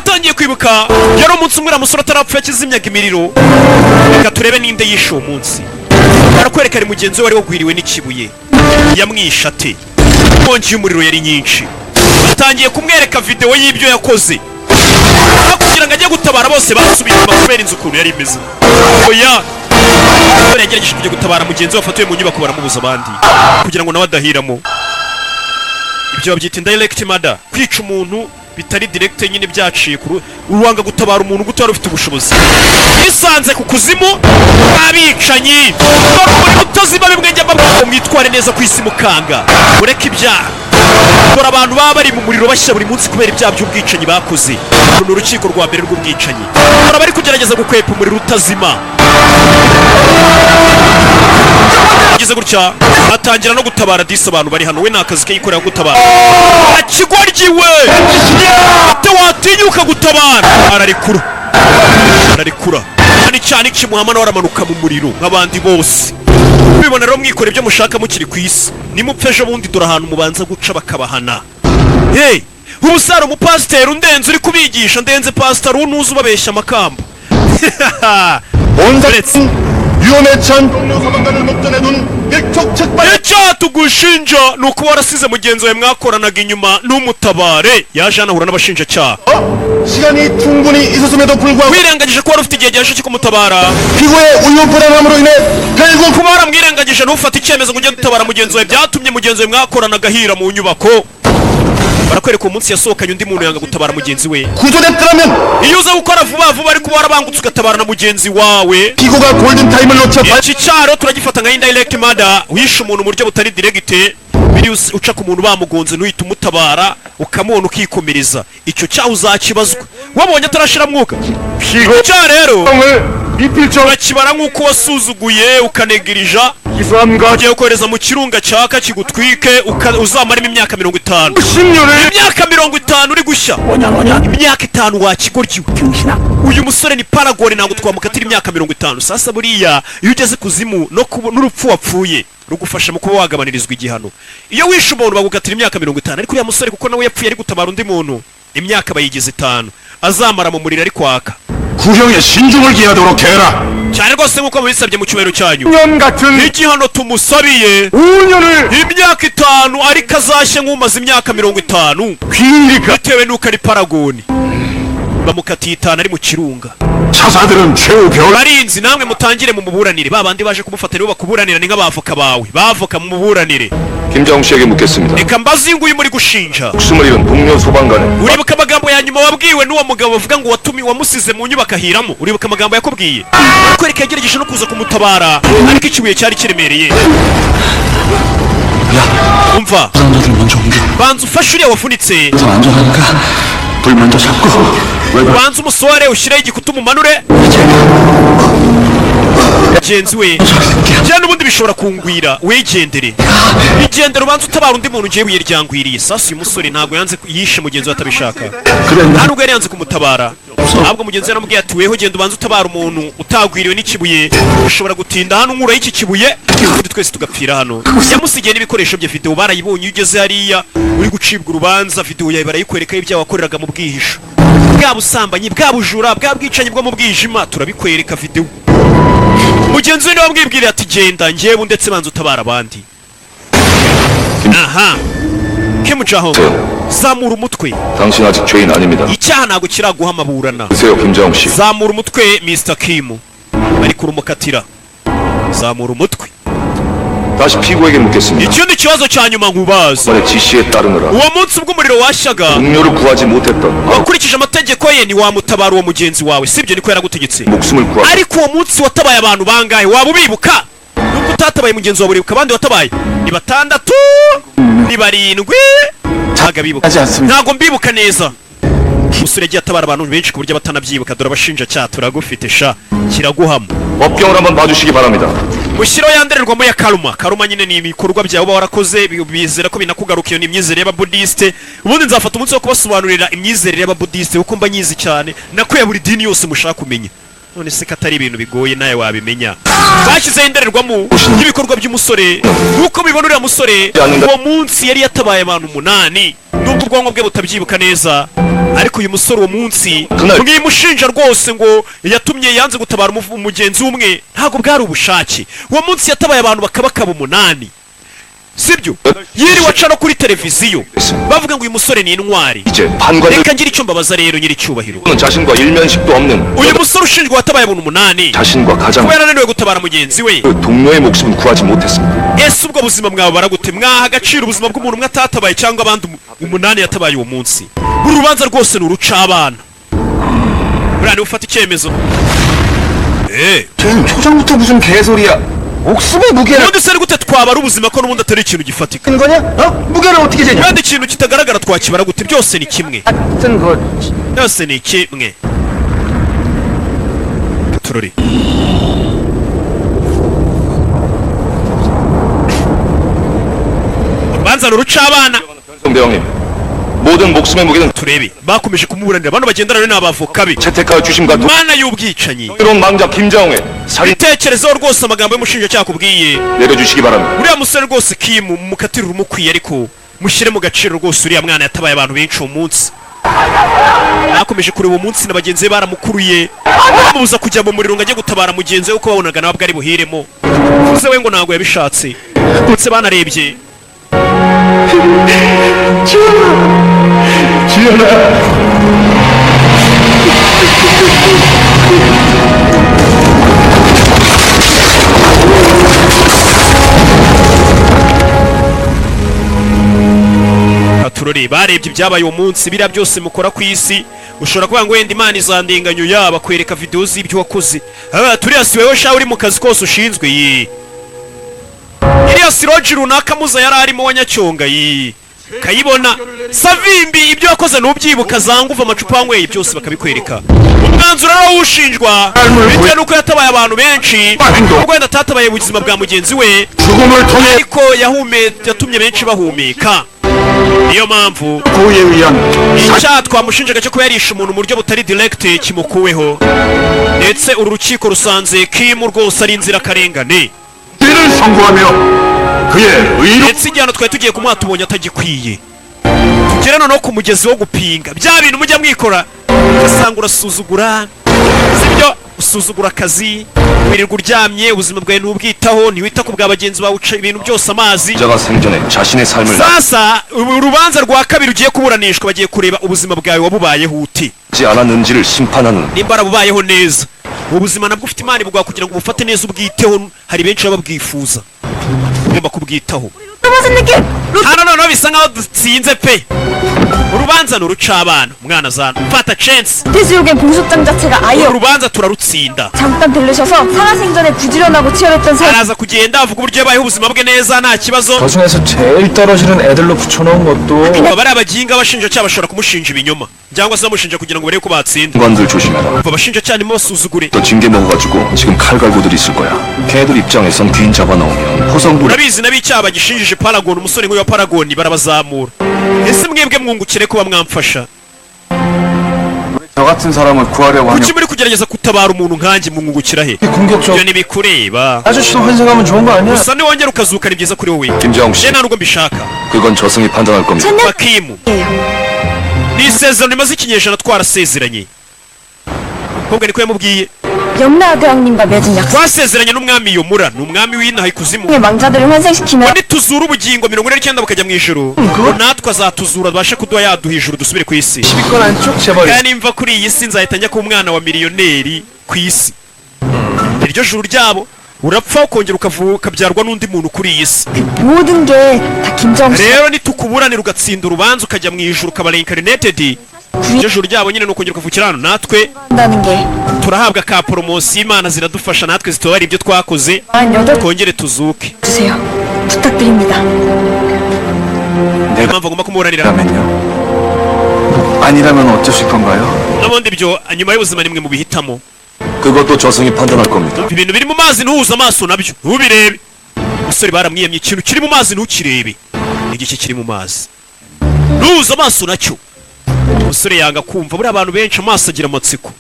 Atangiye kwibuka, yari umunsi umwe uriya musore atarapfa yakizimyaga imiriro. Reka turebe ninde yishe uwo munsi. Barakwereka ari mugenzi we wari wagwiriwe n'ikibuye. Yamwishe ate? Inkongi y'umuriro yari nyinshi. Batangiye kumwereka videwo y'ibyo yakoze. Aho kugira ngo ajye gutabara, bose basubiye inyuma kubera inzu ukuntu yari imeze. Oya, kubera yagerageje kujya gutabara mugenzi we wafatiwe mu nyubako, baramubuza abandi kugira ngo nawe adahiramo. Ibyo babyita indirect murder, kwica umuntu bitari direct nyine, byaciye ku urwanga. Gutabara umuntu gute wari ufite ubushobozi? Yisanze ku kuzimu, abicanyi dore umuriro utazima. Bimwe njya mbabwira ngo mwitware neza ku isi, mukanga, mureke ibyaha. Dore abantu baba bari mu muriro bashya buri munsi kubera ibyaha by'ubwicanyi bakoze. Uru ni urukiko rwa mbere rw'ubwicanyi. Dore abari kugerageza gukwepa umuriro utazima. Ageze gutya atangira no gutabara. Disi abantu bari hano, we ni akazi ke yikorera gutabara. Akigoryi we ate watinyuka gutabara? Ararekura, ararekura cyane cyane kimuhama, nawe aramanuka mu muriro nk'abandi bose. Mubibona rero, mwikora ibyo mushaka mukiri ku isi, nimupfa ejo bundi dore ahantu mubanza guca bakabahana. Hey, ubu sari umupasiteri undenze uri kubigisha, ndenze pasiteri unuzi ubabeshya amakamba. 본사 위험에 처한 동료 소방관을 목전에 둔 일촉즉발 Icyaha tugushinja ni ukuba warasize mugenzi wawe mwakoranaga inyuma n'umutabare. Yaje hano ahura n'abashinjacyaha. 시간이 충분히 있었음에도 불구하고 Wirengagije ko wari ufite igihe gihagije cyo kumutabara, 피고의 우유부단함으로 인해 결국 kuba waramwirengagije ntufate icyemezo ngo ujye gutabara mugenzi wawe, byatumye mugenzi wawe mwakoranaga ahira mu nyubako. Barakwereka uwo munsi yasohokanye undi muntu, yanga gutabara mugenzi we. 구조됐더라면 Iyo uza gukora vuba vuba, ariko warabangutse ugatabara na mugenzi wawe. 피고가 골든타임을 놓쳐 Iki cyaro turagifata nka indirect murder, wishe umuntu mu buryo butari direct. Biri uca ku muntu bamugonze ntuhite umutabara, ukamubona ukikomereza. Icyo cyaha uzakibazwa wabonye atarashira mwuka. 피고 Icyaha rero 을 미필적 urakibara nk'uko wasuzuguye ukanegirija. 기소함과 Ugiye kohereza mu kirunga cyaka kigutwike, uzamaremo imyaka 50. 10년을 Imyaka 50 uri gushya, imyaka 5 wakigoryiwe. Uyu musore ni paragon, ntabwo twamukatira imyaka 50. Sasa buriya iyo ugeze kuzimu no n'urupfu wapfuye rugufasha mu kuba wagabanirizwa igihano. Iyo wishe umuntu bagukatira imyaka 50, ariko uriya musore kuko nawe yapfuye ari gutabara undi muntu, imyaka bayigize 5 azamara mu muriro ari kwaka. 구형에 신중을 기하도록 해라. Cyane rwose, nk'uko mubisabye mu cyubahiro cyanyu. 5년 같은 Igihano tumusabiye 5년을 imyaka 5, ariko azashye nk'umaze imyaka 50 귀니까 bitewe n'uko ari paragon. Bamukatiye 5 ari mu kirunga. 차사들은 최후 변 Barinzi namwe mutangire mu muburanire. Ba bandi baje kumufata nibo bakuburanira, ni nk'abavoka bawe, bavoka mu muburanire. 김자홍 씨에게 묻겠습니다. Reka mbaze uyu nguyu muri gushinja. 목숨을 잃은 동료 소방관의 Uribuka amagambo ya nyuma wabwiwe n'uwo mugabo bavuga ngo watumi wamusize mu nyubako ahiramo? Uribuka amagambo yakubwiye? Kwereka yagerageje no kuza kumutabara, ariko ikibuye cyari kiremereye. Umva, 부상자들 먼저 옮겨. banza ufashe uriya wavunitse. 더 안전하니까 불 먼저 잡고 외부 Banza umusore ushyireho igikuta, umumanure mugenzi we. Njye n'ubundi bishobora kungwira, wigendere, igendere, ubanza utabara undi muntu, ngewe ibuye ryangwiriye. Sasa uyu musore ntabwo yanze, yishe mugenzi we atabishaka. Nta nubwo yari yanze kumutabara, ahubwo mugenzi we yaramubwiye ati: "Weho genda ubanza utabara umuntu utagwiriwe n'ikibuye, ushobora gutinda hano nkuraho iki kibuye, ubundi twese tugapfira hano." Yamusigiye n'ibikoresho bye. Videwo barayibonye. Iyo ugeze hariya uri gucibwa urubanza, videwo yawe barayikwereka y'ibyaha wakoreraga mu bwihisho, bwa busambanyi, bwa bujura, bwa bwicanyi bwo mu bwijima, turabikwereka videwo. Mugenzi we niwe wamwibwiriye ati: "Genda, njyewe ndetse banza utabara abandi." Aha Kim Jong, zamura umutwe. 당신 아직 죄인 아닙니다. Icyaha ntabwo kiraguha amaburana. 드세요, 김자홍 씨. Zamura umutwe, Mr Kim, bari kurumukatira, zamura umutwe. 다시 피고에게 묻겠습니다. Ikindi kibazo cya nyuma nkubaza. 만의 지시에 따르느라 Uwo munsi ubwo umuriro washyaga, 동료를 구하지 못했던 wakurikije amategeko ye, ntiwamutabara uwo mugenzi wawe, sibyo? Niko yaragutegetse. 목숨을 구하 Ariko uwo munsi watabaye abantu bangahe? Waba ubibuka? Nubwo utatabaye mugenzi wawe, uribuka abandi watabaye? Ni batandatu, ni barindwi? Ntabwo abibuka. 하지 않습니다. Ntabwo mbibuka neza. Umusore yagiye atabara abantu benshi ku buryo batanabyibuka. Dore abashinjacyaha, turagufite sha, kiraguhama. 법경을 한번 봐주시기 바랍니다. Mushyiraho ya ndorerwamo ya karma. Karma nyine ni ibikorwa byawe uba warakoze, bizera ko binakugaruka. Iyo ni imyizerere y'ababudisite. Ubundi nzafata umunsi wo kubasobanurira imyizerere y'ababudisite kuko mba nyizi cyane, nakuye buri dini yose mushaka kumenya. None se ko atari ibintu bigoye, nawe wabimenya? Bashyizeho indorerwamo y'ibikorwa by'umusore. Nk'uko mubibona, uriya musore uwo munsi yari yatabaye abantu umunani, nubwo ubwonko bwe butabyibuka neza. Ariko uyu musore uwo munsi mwimushinja rwose ngo yatumye yanze gutabara umugenzi umwe, ntabwo bwari ubushake. Uwo munsi yatabaye abantu bakabakaba umunani, sibyo? Yiriwe aca no kuri televiziyo bavuga ngo uyu musore ni intwari. 이제 판관을 Reka ngire icyo mbabaza rero, nyiricyubahiro. 자신과 일면식도 없는 Uyu musore ushinjwa watabaye abantu umunani, 자신과 가장 kuba yarananiwe gutabara mugenzi we, 그 동료의 목숨은 구하지 못했습니다. ese ubwo buzima mwabara gute? Mwaha agaciro ubuzima bw'umuntu umwe atatabaye cyangwa abandi umunani yatabaye uwo munsi? Uru rubanza rwose ni urucabana. Buriya niwe ufata icyemezo. 쟤는 초장부터 무슨 개소리야. 목숨의 무게를 Ubundi se ni gute twabara ubuzima, ko n'ubundi atari ikintu gifatika? 는 거냐? 어? 무게를 어떻게 재냐? Kandi ikintu kitagaragara twakibara gute? Byose ni kimwe. 같은 거. Byose ni kimwe. Turori urubanza ni urucabana. 성대형님, 모든 목숨의 무게는 Turebe, bakomeje kumuburanira. Bano bagendana ni abavoka be. 채택하여 주심과 Mana y'ubwicanyi! 동의로운 망자 김자홍의 살인 Bitekerezeho rwose amagambo y'umushinjacyaha akubwiye. 내려주시기 바랍니다. Uriya musore rwose Kimu mukatire urumukwiye, ariko mushyire mu gaciro rwose, uriya mwana yatabaye abantu benshi uwo munsi. Bakomeje kureba uwo munsi na bagenzi be baramukuruye, bamubuza kujya mu muriro ngo ajye gutabara mugenzi we, kuko babonaga nawe ubwo ari buhiremo. Uvuze we ngo ntabwo yabishatse, ndetse banarebye. Katurori barebye ibyabaye uwo munsi. Biriya byose mukora ku isi, ushobora kuvuga ngo wenda Imana izandenganya, yaba kwereka videwo z'ibyo wakoze. Aba turiya si wowe sha uri mu kazi kose ushinzwe yi iriya siroji runaka muza yari arimo wa Nyacyonga yi kayibona Savimbi, ibyo wakoze ntubyibuka, zanguva amacupa wanyweye, byose bakabikwereka. Umwanzuro rero w'ushinjwa, bitewe n'uko yatabaye abantu benshi, ubwo wenda atatabaye ubuzima bwa mugenzi we, 죽음을 통해 ariko yahume yatumye benshi bahumeka, niyo mpamvu 고의에 의한 icyaha twamushinjaga cyo kuba yarishe umuntu mu buryo butari direct kimukuweho. Ndetse uru rukiko rusanze Kimu rwose ari inzirakarengane. 죄를 선고하며 그의 의로 Ndetse igihano twari tugiye kumuha tubonye atagikwiye. Tugere noneho ku mugezi wo gupinga bya bintu mujya mwikora, ugasanga urasuzugura, sibyo? Usuzugura akazi, wirirwa uryamye, ubuzima bwawe ntubwitaho, ntiwita ku bwa bagenzi bawe, uca ibintu byose amazi. 자가 생전에 자신의 삶을 Sasa ubu urubanza rwa kabiri rugiye kuburanishwa, bagiye kureba ubuzima bwawe wabubayeho ute, 낳지 않았는지를 심판하는 nimba warabubayeho neza. Ubuzima nabwo ufite Imana ibuguha kugira ngo ubufate neza, ubwiteho. Hari benshi baba babwifuza, ugomba kubwitaho. 떨어진 느낌! Hano noneho bisa nkaho dutsinze pe. Urubanza ni urucabana. Umwana azana mfata chance. 태지옥엔 공소장 자체가 아예 Uru rubanza turarutsinda. 잠깐 들르셔서 살아생전에 부지런하고 치열했던 삶 Araza kugenda avuga uburyo yabayeho ubuzima bwe neza, nta kibazo. 저 중에서 제일 떨어지는 애들로 붙여놓은 것도 Baba ari abaginga, abashinjacyaha bashobora kumushinja ibinyoma cyangwa se bamushinja kugira ngo barebe ko batsinda. 관들 조심해라. Umva, abashinjacyaha nimubasuzugure. 또 징계 먹어가지고 지금 칼 갈고들 있을 거야. 걔들 입장에선 귀인 잡아놓으면 포상도 Urabizi n'ab'icyaha bagishinjije Paragon, umusore nk'uyu wa Paragon barabazamura. Ese mwebwe mwungukire kuba mwamfasha? 저 같은 사람을 구하려고 하냐? Kuki muri kugerageza gutabara umuntu nkanjye? Mwungukira he? 공격적 Ibyo ntibikureba. 아저씨도 환생하면 좋은 거 아니야? Gusa niwongera ukazuka ni byiza kuri wowe. 김자홍 씨, Njye nta nubwo mbishaka. 그건 저승이 판단할 겁니다. Bakimu ni isezerano rimaze ikinyejana twarasezeranye. Mukobwa niko yamubwiye. 염라 대왕님과 맺은 약속의 Twasezeranye n'umwami Yomura, ni umwami w'inaha ikuzimu, 망자들을 환생시키면 ngo nituzura ubugingo 49 bukajya mu ijuru, ngo natwe azatuzura abashe kuduha yaduha ijuru dusubire ku isi. 10위권 안쪽 재벌이 Kandi nimva kuri iyi si nzahita njya kuba umwana wa miliyoneri ku isi. Iryo juru ryabo, urapfa ukongera ukavuka ukabyarwa n'undi muntu kuri iyi si. 모든 게 다 김정우 씨 Rero nitukuburanira ugatsinda urubanza ukajya mu ijuru ukaba reincarnated, iryo juru ryabo nyine ni ukongera ukavukira hano, natwe 한다는 게 turahabwa ka poromosiyo. Imana ziradufasha natwe zitubara ibyo twakoze, 48 twongere tuzuke. 주세요. 부탁드립니다. Niyo mpamvu agomba kumuburanira. 라면요? 아니라면 어쩌실 건가요? N'ubundi ibyo nyuma y'ubuzima nimwe mubihitamo. 그것도 저승이 판단할 겁니다. Ibintu biri mu mazi ntuhuze amaso nabyo, ntubirebe. Umusore baramwiyamye, ikintu kiri mu mazi ntukirebe. Igiki kiri mu mazi ntuhuze amaso nacyo. Umusore yanga kumva. Buriya abantu benshi amaso agira amatsiko.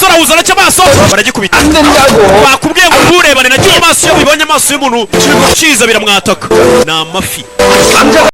Umusore ahuza nacyo amaso, baragikubita. 안 된다고. Bakubwiye ngo nturebane nacyo amaso. Iyo bibonye amaso y'umuntu kiza biramwataka. Ni amafi. 남자가